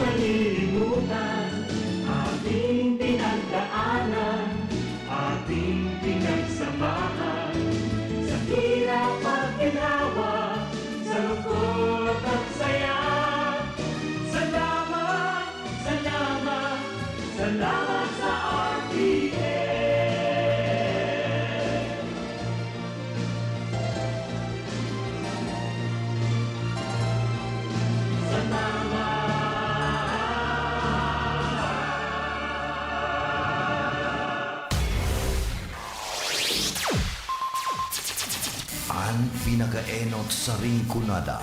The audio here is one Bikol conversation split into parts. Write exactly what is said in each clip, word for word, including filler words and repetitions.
Kalilimutan, ating pinagdaanan, ating pinagsamahan. Sa hirap at ginhawa, sa lungkot at saya. Salamat, salamat, salamat sa R T N. An pinakaenot sa Rinconada.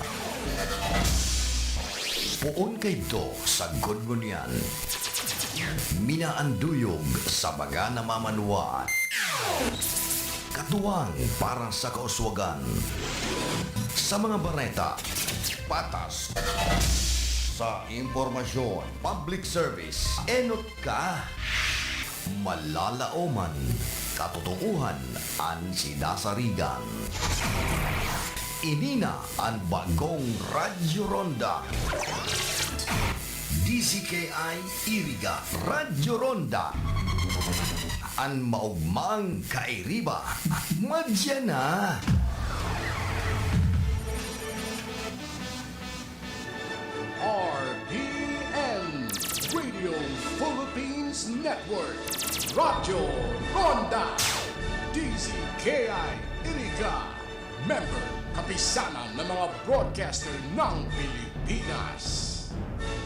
Poon kaidto sa Gungunyan. Minaanduyog sa baga na mamanwaan. Katuwang para sa kauswagan. Sa mga bareta, patas. Sa impormasyon, public service, enot ka. Malalaoman, katotoohan an sinasarigan. Ini na an bagong Radyo Ronda. D Z K I Iriga, Radyo Ronda. An maogmang kairiba, madya na. R P N, Radio Philippines Network, Radyo Ronda, D Z K I Iriga, member, Kapisanan ng mga Broadcaster ng Pilipinas.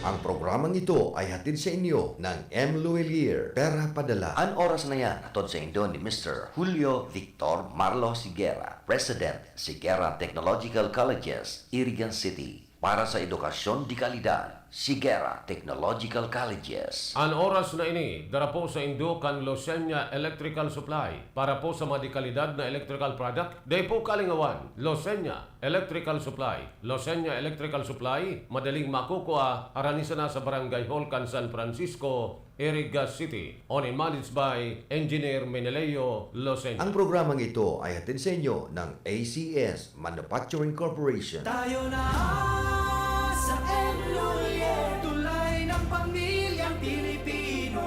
Ang programang ito ay hatid sa inyo ng M Luwilier, Pera Padala. An oras na yan, hatod saindo ni Mister Julio Victor Marlo Siguera, President, Siguera Technological Colleges, Irigan City. Para sa edukasyon de kalidad, Siguera Technological Colleges. An oras na ini, dara po saindo kan Losenya Electrical Supply. Para po sa mga de kalidad na electrical product, dai po kalingawan, Losenya Electrical Supply. Losenya Electrical Supply, madaling makukua, harani sana sa Barangay Hall kan San Francisco, Iriga City. Owned and managed by Engineer Meneleo Losenya. Ang programang ito ay hatid sa inyo ng A C S Manufacturing Corporation. Tayo na sa M Lulier, tulay ng pamilyang Pilipino.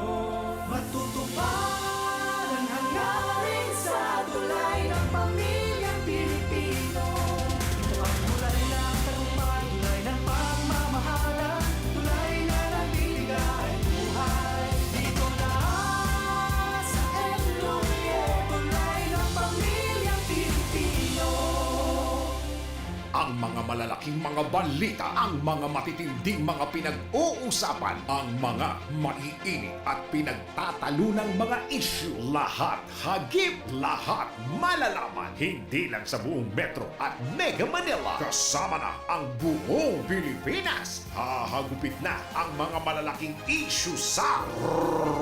Matutupad ang hangarin sa tulay ng pamilyang Pilipino. Ito ang tulay ng tagumpay, tulay ng pagmamahalan, tulay na nagbibigay buhay. Dito na sa M Lulier, tulay ng pamilyang Pilipino. Ang mga malalaking mga balita, ang mga matitinding mga pinag-uusapan, ang mga maiinit at pinagtatalunang mga isyu, lahat, hagip, lahat malalaman, hindi lang sa buong Metro at Mega Manila, kasama na ang buong Pilipinas. Hahagupit na ang mga malalaking isyu sa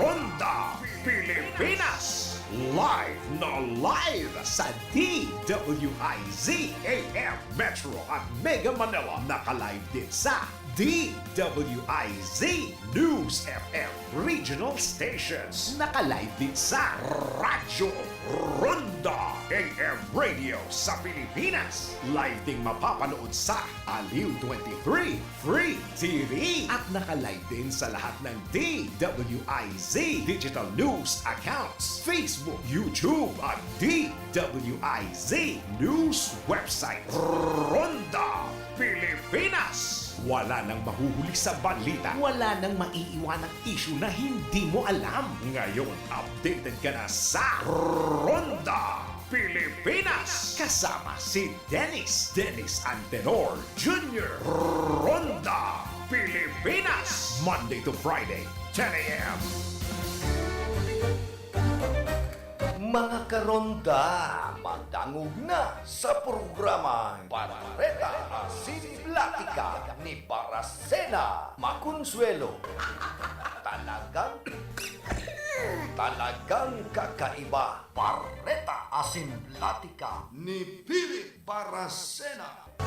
Ronda Pilipinas. Live na live sa D W I Z A M Metro at Mega Manila. Naka-live din sa D W I Z News F M Regional Stations. Naka-live din sa Radyo Ronda A M Radio sa Pilipinas. Live ding mapapanood sa Aliw twenty-three Free T V. At naka-live din sa lahat ng D W I Z Digital News accounts, Facebook, YouTube, at D W I Z News website. Ronda Pilipinas. Wala nang mahuhuli sa balita, wala nang maiiwanang isyu na hindi mo alam. Ngayon, updated ka na sa Ronda Pilipinas. Kasama si Dennis, Dennis Antenor Junior. Ronda Pilipinas, Monday to Friday, ten A M. Mga karonda, madangog na sa programang Bareta Asin Platika ni Barasena Maconsuelo. Talagang, talagang kakaiba. Bareta Asin Platika ni Philip Barasena.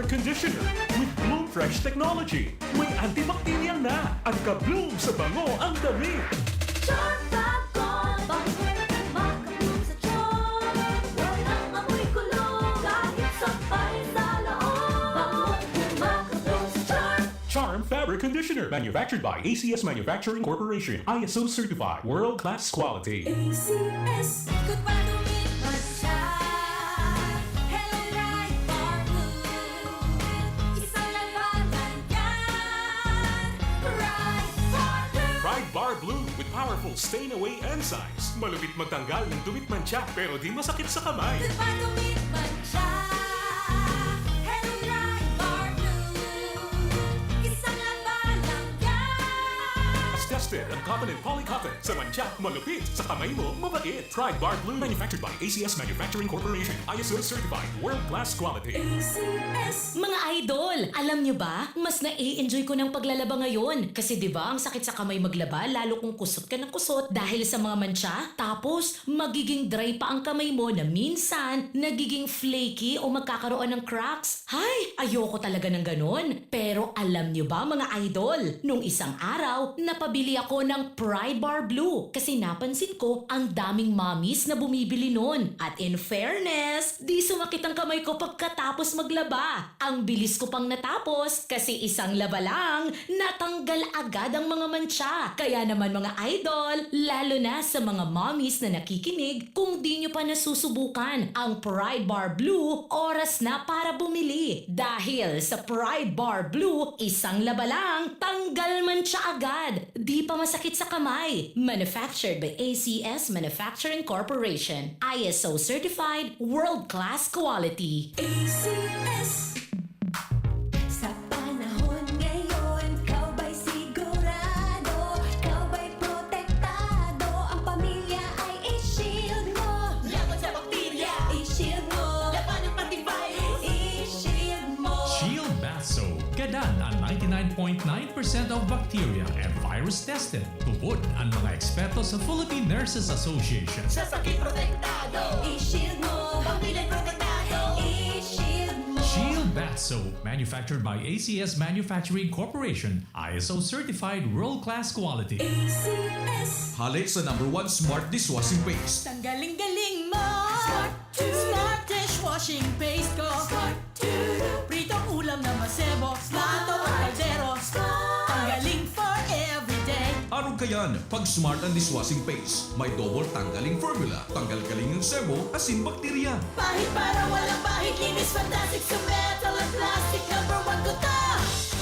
Conditioner with Bloom Fresh technology. May antibacterial na. Ang ka-bloom sa bango ang damit. Charm Fab Gold, bango, maka-bloom sa charm. Walang amoy kulog, kahit sampay sa loob. Bango, maka-bloom sa charm. Charm Fabric Conditioner, manufactured by A C S Manufacturing Corporation, I S O certified, world-class quality. A C S. Good pa tumit mantsa. Hello, Pride Bar Blue. Isang labanan yan. Pride Bar Blue. Pride Bar Blue with powerful stain away enzymes. Malupit magtanggal ng tumit mantsa, pero di masakit sa kamay. Good pa tumit mantsa. Hello, Pride Bar Blue. Isang labanan yan. Tested on cotton and polycotton. Sa mantsa, malupit. Sa kamay mo, mabait. Pride Bar Blue. Manufactured by A C S Manufacturing Corporation. I S O certified. World class quality. A C S. Mga idol, alam nyo ba? Mas nai-enjoy ko ng paglalaba ngayon. Kasi 'di ba, ang sakit sa kamay maglaba, lalo kung kusot ka ng kusot dahil sa mga mantsa. Tapos, magiging dry pa ang kamay mo na minsan nagiging flaky o magkakaroon ng cracks. Hay, ayoko talaga ng ganon. Pero alam nyo ba, mga idol, nung isang araw, napabili ako ng Pride Bar Blue kasi napansin ko ang daming mommies na bumibili nun. At in fairness, di sumakit ang kamay ko pagkatapos maglaba. Ang bilis ko pang natapos kasi isang laba lang, natanggal agad ang mga mantsa. Kaya naman, mga idol, lalo na sa mga mommies na nakikinig, kung di nyo pa nasusubukan ang Pride Bar Blue, oras na para bumili. Dahil sa Pride Bar Blue, isang laba lang, tanggal mantsa agad. Di pa masakit sa kamay. Manufactured by A C S Manufacturing Corporation. I S O certified, world class quality. A C S. Sa panahon ngayon, ikaw ba'y sigurado? Ikaw ba'y protektado? Ang pamilya ay i-shield mo. Laban sa bakterya, i-shield mo. Labanan pati virus, i-shield mo. Shield Bath Soap. Gadan ang ninety-nine point nine percent of bacteria and virus tested. Tupod ang mga eksperto sa Philippine Nurses Association. Sa sakit protektado, i-shield mo. Pamilya protektado, i-shield mo. Shield Bath Soap, manufactured by A C S Manufacturing Corporation, I S O certified world-class quality. A C S. Hale sa number one smart dishwashing paste. Tanggaling-galing mo. Smart to. Smart dishwashing paste ko. Smart to. Pritong ulam na masebo. Smart. Plato o kaldero. Smart. Tanggaling for everyday. Arog kayan, pag Smart ang dishwashing paste, may double tanggaling formula. Tanggal galing ang sebo, asin bakterya. Pahid para walang bahid, linis fantastic sa metal at plastic. Number one ko to.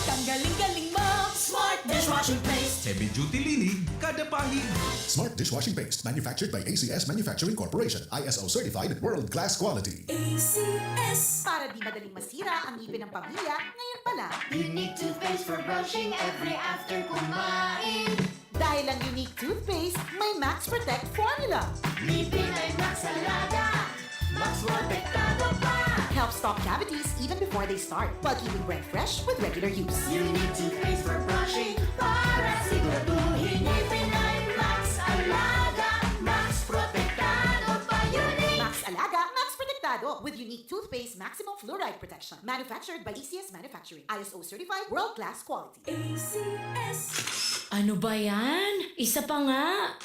Tanggaling-galing mo. Smart dishwashing paste. Heavy duty linig, kada pahid. Smart dishwashing paste, manufactured by A C S Manufacturing Corporation, I S O certified, world class quality. A C S. Para di madaling masira ang ngipin ng pamilya, ngayon pa lang. Unique toothpaste for brushing every after kumain. Dahil ang Unique toothpaste, may Max Protect formula. Ngipin ay Max Alaga, Max Protektado pa. Help stop cavities even before they start, while keeping breath fresh with regular use. Unique toothpaste for brushing para siguraduhin ngipin ay Max Alaga, Max Protektado pa. Unique. Max Alaga, Max Protektado with Unique toothpaste maximum fluoride protection. Manufactured by A C S Manufacturing. I S O certified, world class quality. A C S. Ano ba yan? Isa pa nga.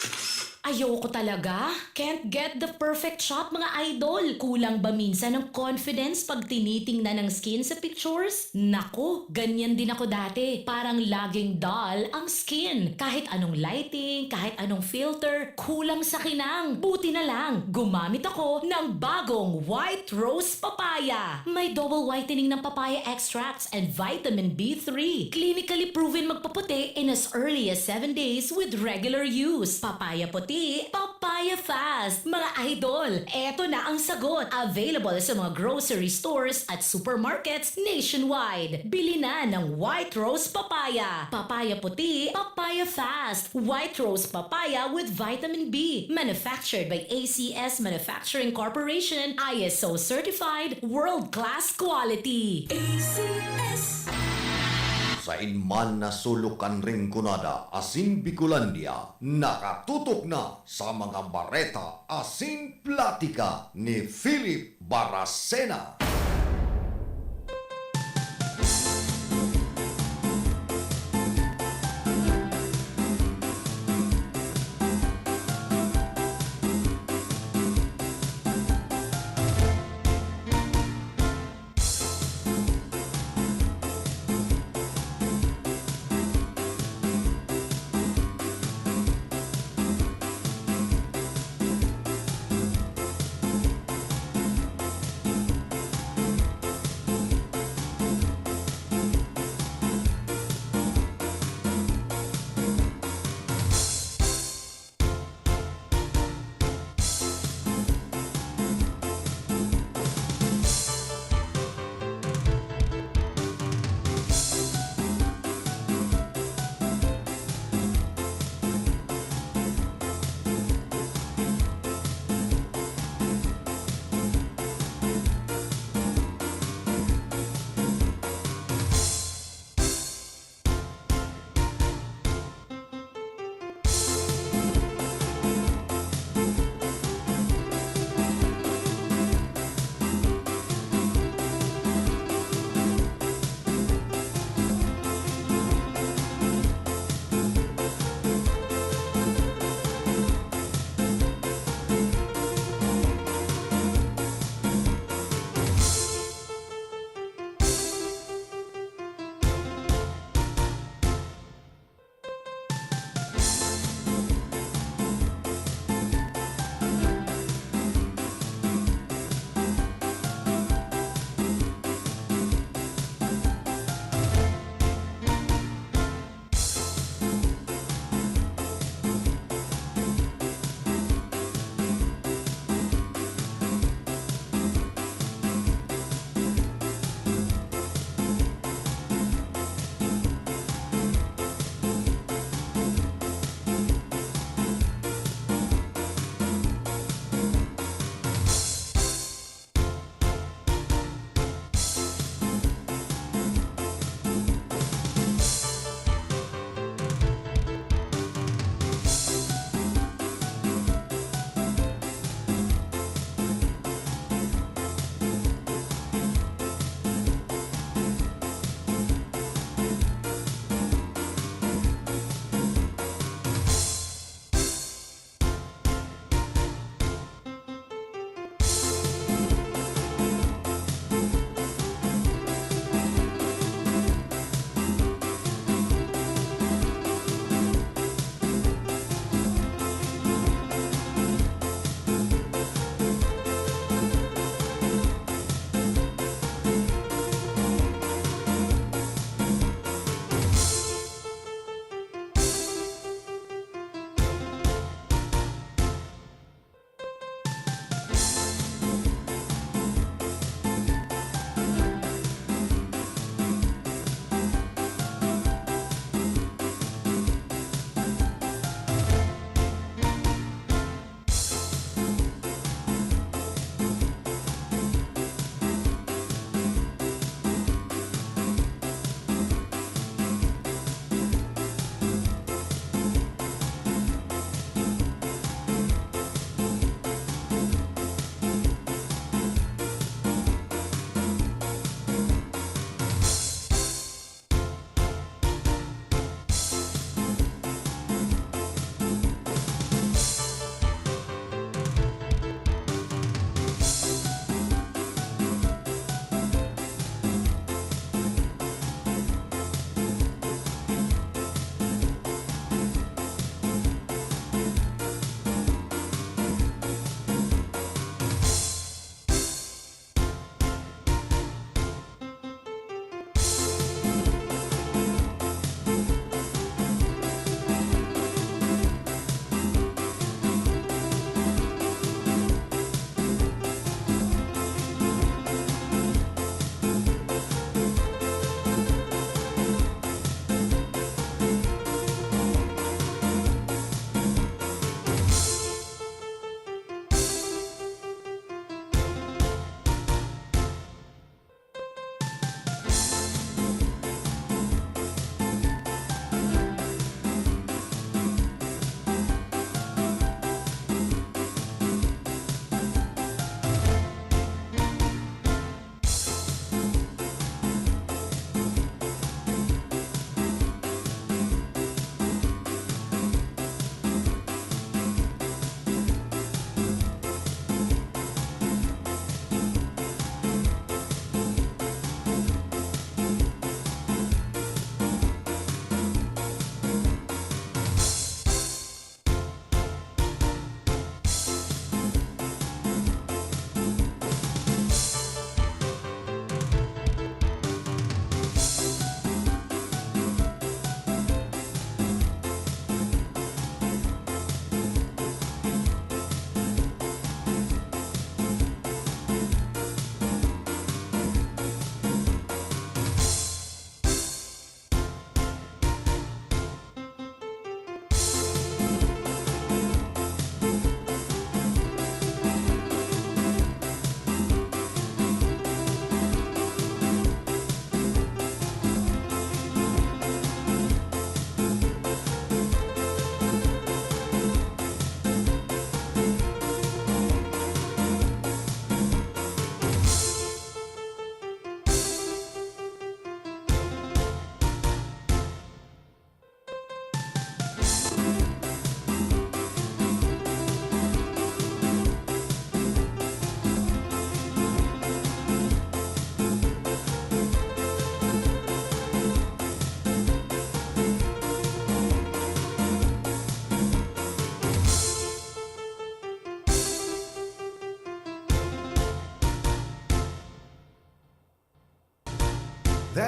Ayoko talaga. Can't get the perfect shot, mga idol. Kulang ba minsan ang confidence pag tinitingnan ang skin sa pictures? Naku, ganyan din ako dati. Parang laging dull ang skin. Kahit anong lighting, kahit anong filter, kulang sa kinang. Buti na lang, gumamit ako ng bagong White Rose Papaya. May double whitening ng papaya extracts and vitamin B three. Clinically proven magpaputi in as early as seven days with regular use. Papaya puti, papaya fast. Mga idol, eto na ang sagot. Available sa mga grocery stores at supermarkets nationwide. Bili na ng White Rose Papaya. Papaya puti, papaya fast. White Rose Papaya with vitamin B. Manufactured by A C S Manufacturing Corporation, I S O certified, world class quality. A C S. Sain man na sulok kan Rinconada asin Bicolandia, nakatutok na sa mga bareta asin platika ni Philip Baracena.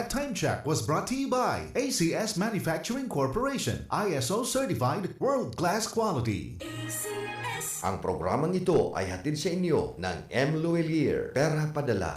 Time check was brought to you by A C S Manufacturing Corporation, I S O certified, world-class quality. A C S. Ang programang ito ay hatid sa inyo ng M Luwilier, Pera Padala.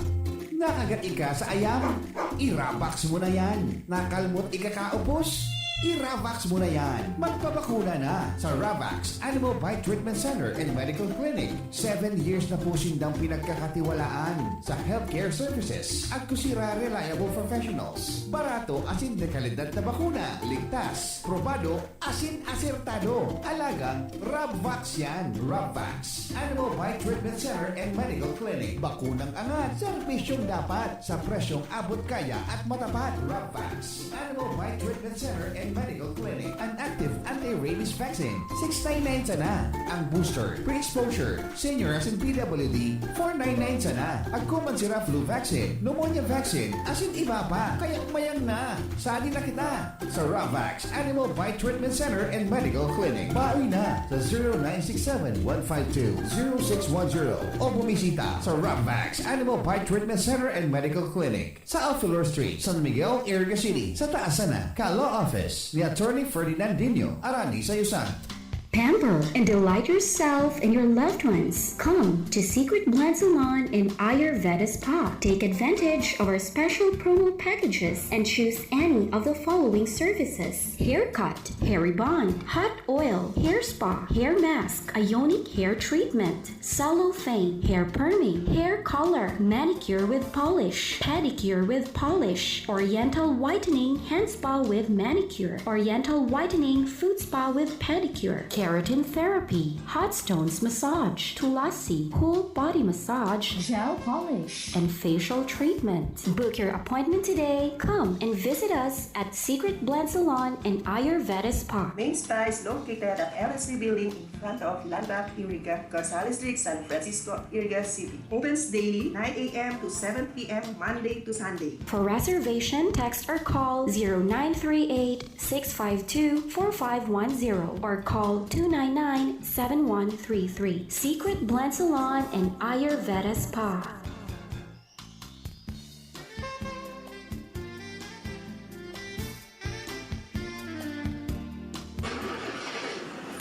Nakagat ika sa ayam? I-Ravax mo na yan. Nakalmot ika kaupos? I-Ravax mo na yan. Magpabakuna na sa Ravax Animal Bite Treatment Center and Medical Clinic. Seven years na po sindang pinagkakatiwalaan sa healthcare services at kusira reliable professionals. Barato asin de kalidad na bakuna, ligtas, probado, asin asertado. Alagang Rabvax yan. Rabvax Animal Bite Treatment Center and Medical Clinic. Bakunang angat, serbisyong dapat, sa presyong abot kaya at matapat. Rabvax Animal Bite Treatment Center and Medical Clinic. An active anti-rabies vaccine, six nine nine sana. Ang booster, pre-exposure, senior asin P W D, four nine nine sana. Agko man sira flu vaccine, pneumonia vaccine, asin iba pa. Kaya mayang na, sali na kita sa Ravax Animal Bite Treatment Center and Medical Clinic. Bawi na sa zero nine six seven one five two zero six one zero o bumisita sa Ravax Animal Bite Treatment Center and Medical Clinic sa Alfelor Street, San Miguel, Iriga City, sa taas sana ka Law Office ni Attorney Ferdinand Dino, Arani Sayusan. Pamper and delight yourself and your loved ones. Come to Secret Blend Salon and Ayurveda Spa. Take advantage of our special promo packages and choose any of the following services: haircut, hair rebond, hot oil, hair spa, hair mask, ionic hair treatment, cellophane, hair perming, hair color, manicure with polish, pedicure with polish, oriental whitening, hand spa with manicure, oriental whitening, foot spa with pedicure, keratin therapy, hot stones massage, tulasi, whole body massage, gel polish, and facial treatment. Book your appointment today. Come and visit us at Secret Blend Salon and Ayurveda Spa. Main Spa is located at L S C Building in front of Landmark Iriga, Gonzales Street, San Francisco, Iriga City. Opens daily, nine a m to seven p m, Monday to Sunday. For reservation, text or call zero nine three eight, six five two, four five one zero or call two nine nine, seven one three three. Secret Blend Salon and Ayurveda Spa.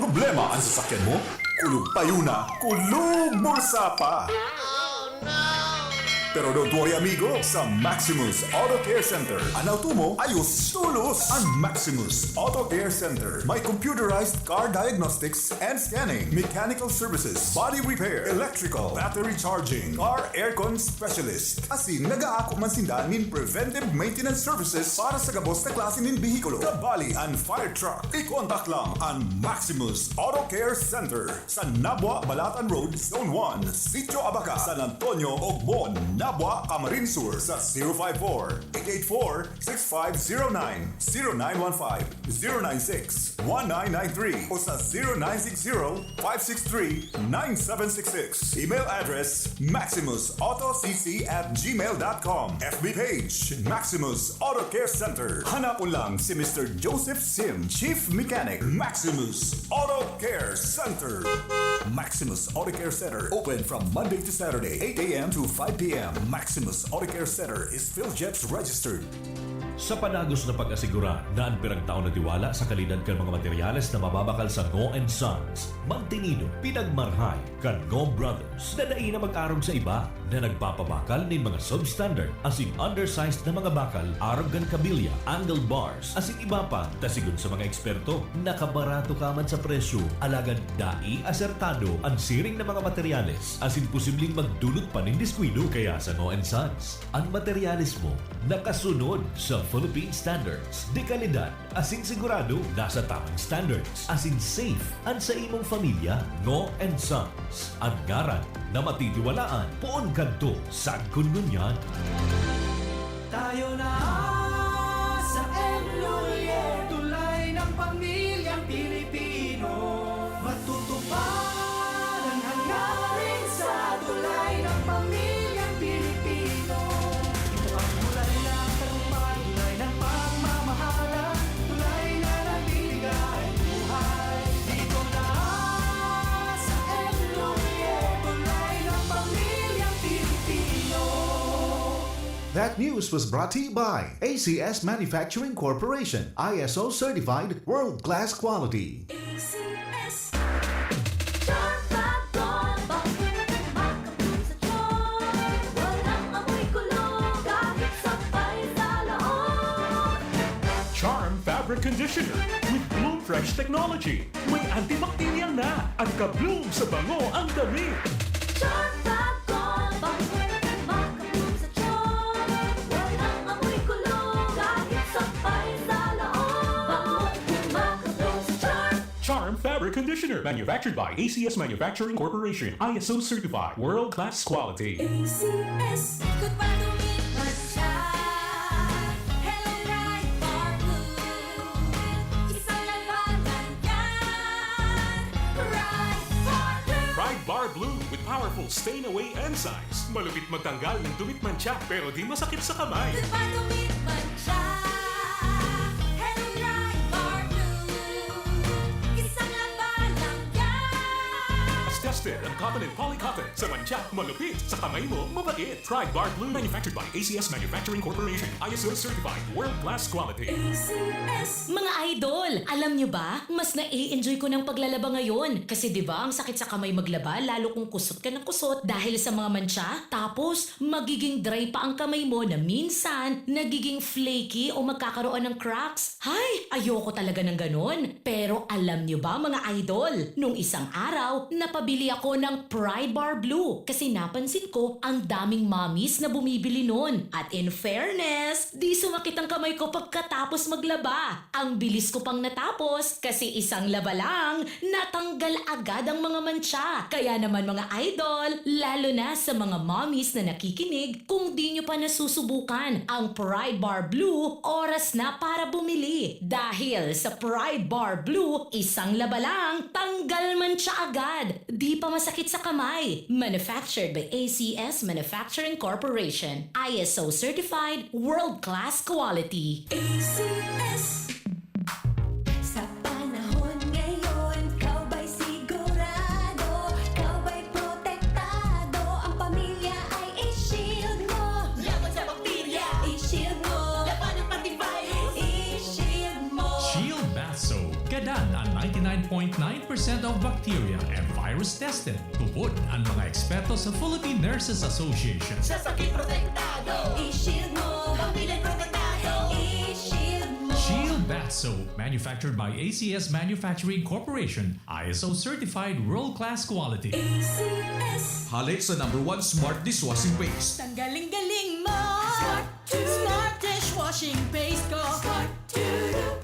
Problema an sasakyan mo? Kulog payo na, kulog bulsa pa! Pero don't worry, amigo, sa Maximus Auto Care Center, an auto mo ayos tolos. An Maximus Auto Care Center may computerized car diagnostics and scanning, mechanical services, body repair, electrical, battery charging, car aircon specialist. Asin nag-aako man sinda nin preventive maintenance services para sa gabos na klase nin behikulo, kabali an fire truck. I-contact lang an Maximus Auto Care Center sa Nabua, Balatan Road, Zone one, Sitio Abaca, San Antonio, Ogbon, Nabua, Camarines Sur sa zero five four, eight eight four, six five zero nine, zero nine one five, zero nine six, one nine nine three o sa zero nine six zero, five six three, nine seven six six. Email address, maximus auto c c at gmail dot com. F B page, Maximus Auto Care Center. Hanapon lang si Mister Joseph Sim, Chief Mechanic, Maximus Auto Care Center. Maximus Auto Care Center, open from Monday to Saturday, eight a m to five p m. Maximus Auto Care Center is PhilGEPS registered. Sa padagos na pag-asigura na an piragtao na tiwala sa kalidad kan mga materyales na mababakal sa Ngo and Sons, magtinido, pinagmarhay kan Ngo Brothers na dai na mag-arog sa iba na nagpapabakal nin mga substandard asin undersized na mga bakal arog kan kabilya, angle bars, asin iba pa. Ta sigon sa mga eksperto, nakabarato ka man sa presyo, alagad dai asertado an siring na mga materyales asin posibleng magdulot pa nin diskuido. Kaya sa Ngo and Sons, an materyales mo nakasunod sa Philippine Standards de Calidad asin sigurado nasa tamang standards asin safe an sa imong pamilya. Ngo and Sons, an ngaran na matitiwalaan poon kadto sagkod ngunyan. Tayo na sa M Lhuillier, tulay ng pamilyang Pilipino. Matutupad ang hangarin sa tulay ng pamilyang Pilipino. Ito ang tulay ng tagumpay, tulay ng pagmamahalan, tulay na nagbibigay buhay. Dito na sa M Lhuillier, tulay ng pamilyang Pilipino. That news was brought to you by A C S Manufacturing Corporation, I S O certified, world-class quality. A C S. Charm Fabric Bag, kumakabog sa charm. Walang amoy kulog, kahit sabay sa loob. Charm Fabric Conditioner with Bloom Fresh Technology. May antibacterial na at ka-bloom sa bango ang damit. Charm Fabric Bag, kumakabog sa charm. Walang amoy kulog, kahit sabay sa loob. Bangong kumakabog sa charm. Charm Fabric Conditioner, manufactured by A C S Manufacturing Corporation, I S O certified, world-class quality. A C S. Kung pa tumit man siya, Hello Pride Bar Blue. Isang labanan yan. Pride Bar Blue. Pride Bar Blue with powerful stain away enzymes. Malupit magtanggal ng dumi't mantsa, pero di masakit sa kamay. Kung pa tumit man siya, Hello Pride Bar Blue. Isang labanan yan. Mas tested ang cotton and polycotton. Sa mantsa, malupit. Sa kamay mo, mabait. Pride Bar Blue, manufactured by A C S Manufacturing Corporation. I S O certified, world-class quality. A C S. Mga idol, alam nyo ba? Mas nai-enjoy ko ng paglalaba ngayon. Kasi 'di ba, ang sakit sa kamay maglaba, lalo kung kusot ka ng kusot dahil sa mga mantsa. Tapos, magiging dry pa ang kamay mo na minsan nagiging flaky o magkakaroon ng cracks. Hay, ayoko talaga ng ganon. Pero alam nyo ba, mga idol, nung isang araw, napabili ako ng Pride Bar Blue kasi napansin ko ang daming mommies na bumibili nun. At in fairness, di sumakit ang kamay ko pagkatapos maglaba. Ang bilis ko pang natapos kasi isang laba lang, natanggal agad ang mga mantsa. Kaya naman, mga idol, lalo na sa mga mommies na nakikinig, kung di nyo pa nasusubukan ang Pride Bar Blue, oras na para bumili. Dahil sa Pride Bar Blue, isang laba lang, tanggal mantsa agad. Di pa masakit sa kamay. Manufactured by A C S Manufacturing Corporation. I S O certified, world-class quality. A C S. Sa panahon ngayon, ikaw ba'y sigurado? Ikaw ba'y protektado? Ang pamilya ay i-shield mo. Laban sa bakterya, i-shield mo. Laban ng antivirus, i-shield mo. Shield Bath Soap. Gadan ang ninety-nine point nine percent of bacteria and virus tested. Tubod ang mga eksperto sa Philippine Nurses Association. Sa sakit protektado, i-shield mo. Pamilya protektado, i-shield mo. Shield Bath Soap, manufactured by A C S Manufacturing Corporation, I S O certified, world-class quality. A C S. Hale sa number one smart dishwashing paste. Tanggaling-galing mo! Smart! Smart dishwashing paste ko. Smart!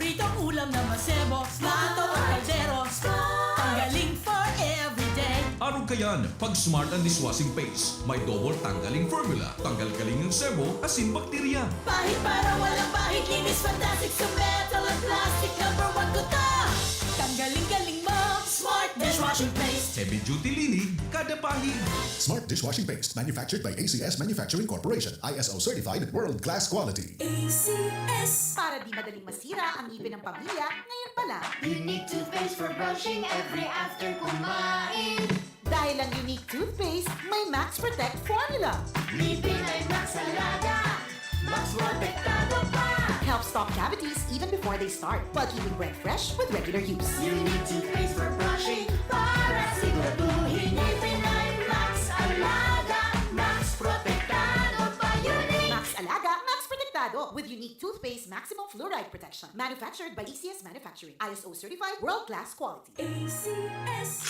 Pritong ulam na masebo. Smart! Kaldero. Smart! Tanggaling for everyday. Arog kayan, pag Smart ang dishwashing paste, may double tanggaling formula. Tanggal-galing ang sebo, asin bakterya. Pahid para walang bahid, linis fantastic sa metal at plastic. Number one ko ta! Tanggaling-galing mo, Smart dishwashing paste. Heavy duty linig, kada pahid. Smart dishwashing paste, manufactured by A C S Manufacturing Corporation, I S O certified, world-class quality. A C S. Para di madaling masira ang ngipin ng pamilya, ngayon pa lang. Unique toothpaste for brushing every after kumain. Dahil ang Unique toothpaste, may Max Protect formula. Ngipin ay Max Alaga, Max Protektado pa. Helps stop cavities even before they start, while keeping breath fresh with regular use. Unique toothpaste for brushing para siguraduhin ngipin ay Max Alaga, Max Protektado pa. Unique Max Alaga, Max Protektado with Unique Toothpaste Maximum Fluoride Protection. Manufactured by A C S Manufacturing. I S O certified, world-class quality. A C S.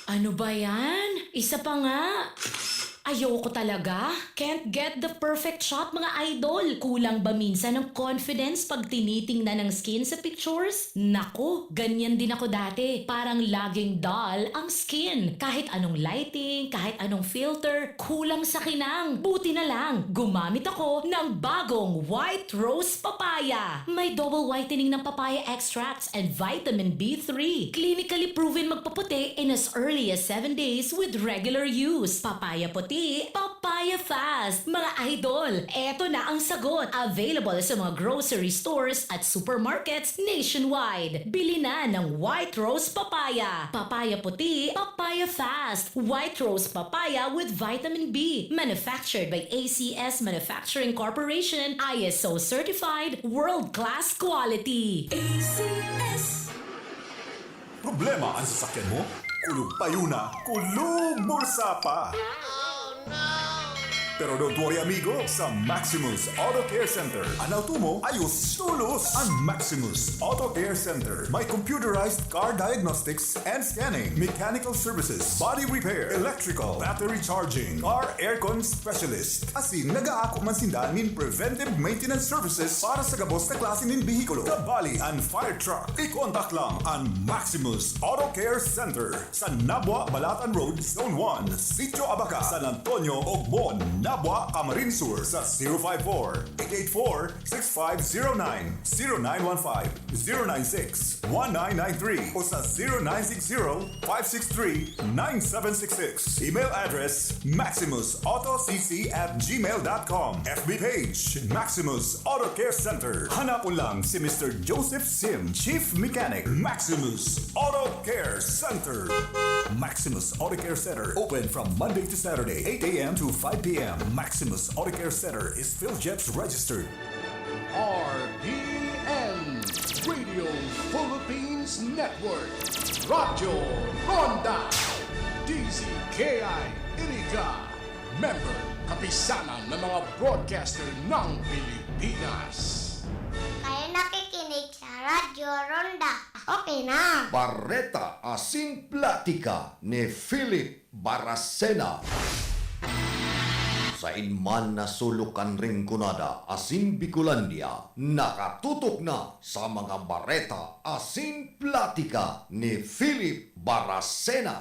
Ano ba yan? Isa pa nga. Ayoko talaga. Can't get the perfect shot, mga idol. Kulang ba minsan ang confidence pag tinitingnan ang skin sa pictures? Naku, ganyan din ako dati. Parang laging dull ang skin. Kahit anong lighting, kahit anong filter, kulang sa kinang. Buti na lang, gumamit ako ng bagong White Rose Papaya. May double whitening ng papaya extracts and vitamin B three. Clinically proven magpaputi in as early as seven days with regular use. Papaya puti, Papaya Fast, mga idol, eto na ang sagot. Available sa mga grocery stores at supermarkets nationwide. Bili na ng White Rose Papaya, Papaya Puti, Papaya Fast, White Rose Papaya with Vitamin B. Manufactured by A C S Manufacturing Corporation, I S O certified, world-class quality. A C S. Problema ang sasakyan mo? Kulog payo na, kulog bulsa pa! Pero don't worry, amigo, sa Maximus Auto Care Center, an auto mo ayos tolos. Ang Maximus Auto Care Center may computerized car diagnostics and scanning, mechanical services, body repair, electrical, battery charging, car aircon specialist. Asin nagaako man sinda nin preventive maintenance services para sa gabos na klase nin behikulo, kabali an fire truck. I-contact lang an Maximus Auto Care Center sa Nabua, Balatan Road, Zone one, Sitio Abaca, San Antonio, Ogbon, Nabua, Camarines Sur sa zero five four, eight eight four, six five zero nine, zero nine one five, zero nine six, one nine nine three o sa zero nine six zero, five six three, nine seven six six. Email address, maximus auto c c at gmail dot com. F B page, Maximus Auto Care Center. Hanapon lang si Mister Joseph Sim, Chief Mechanic, Maximus Auto Care Center. Maximus Auto Care Center, open from Monday to Saturday, eight a m to five p m. Maximus Auto Care Center is PhilGEPS registered. R P N, Radio Philippines Network, Radyo Ronda, D Z K I Iriga, member, Kapisanan ng mga Broadcaster ng Pilipinas. Kayo nakikinig sa Radyo Ronda. Okay na. Bareta asin platika ni Philip Baracena. Sain man na sulok kan Rinconada asin Bicolandia, nakatutok na sa mga bareta asin platika ni Philip Baracena.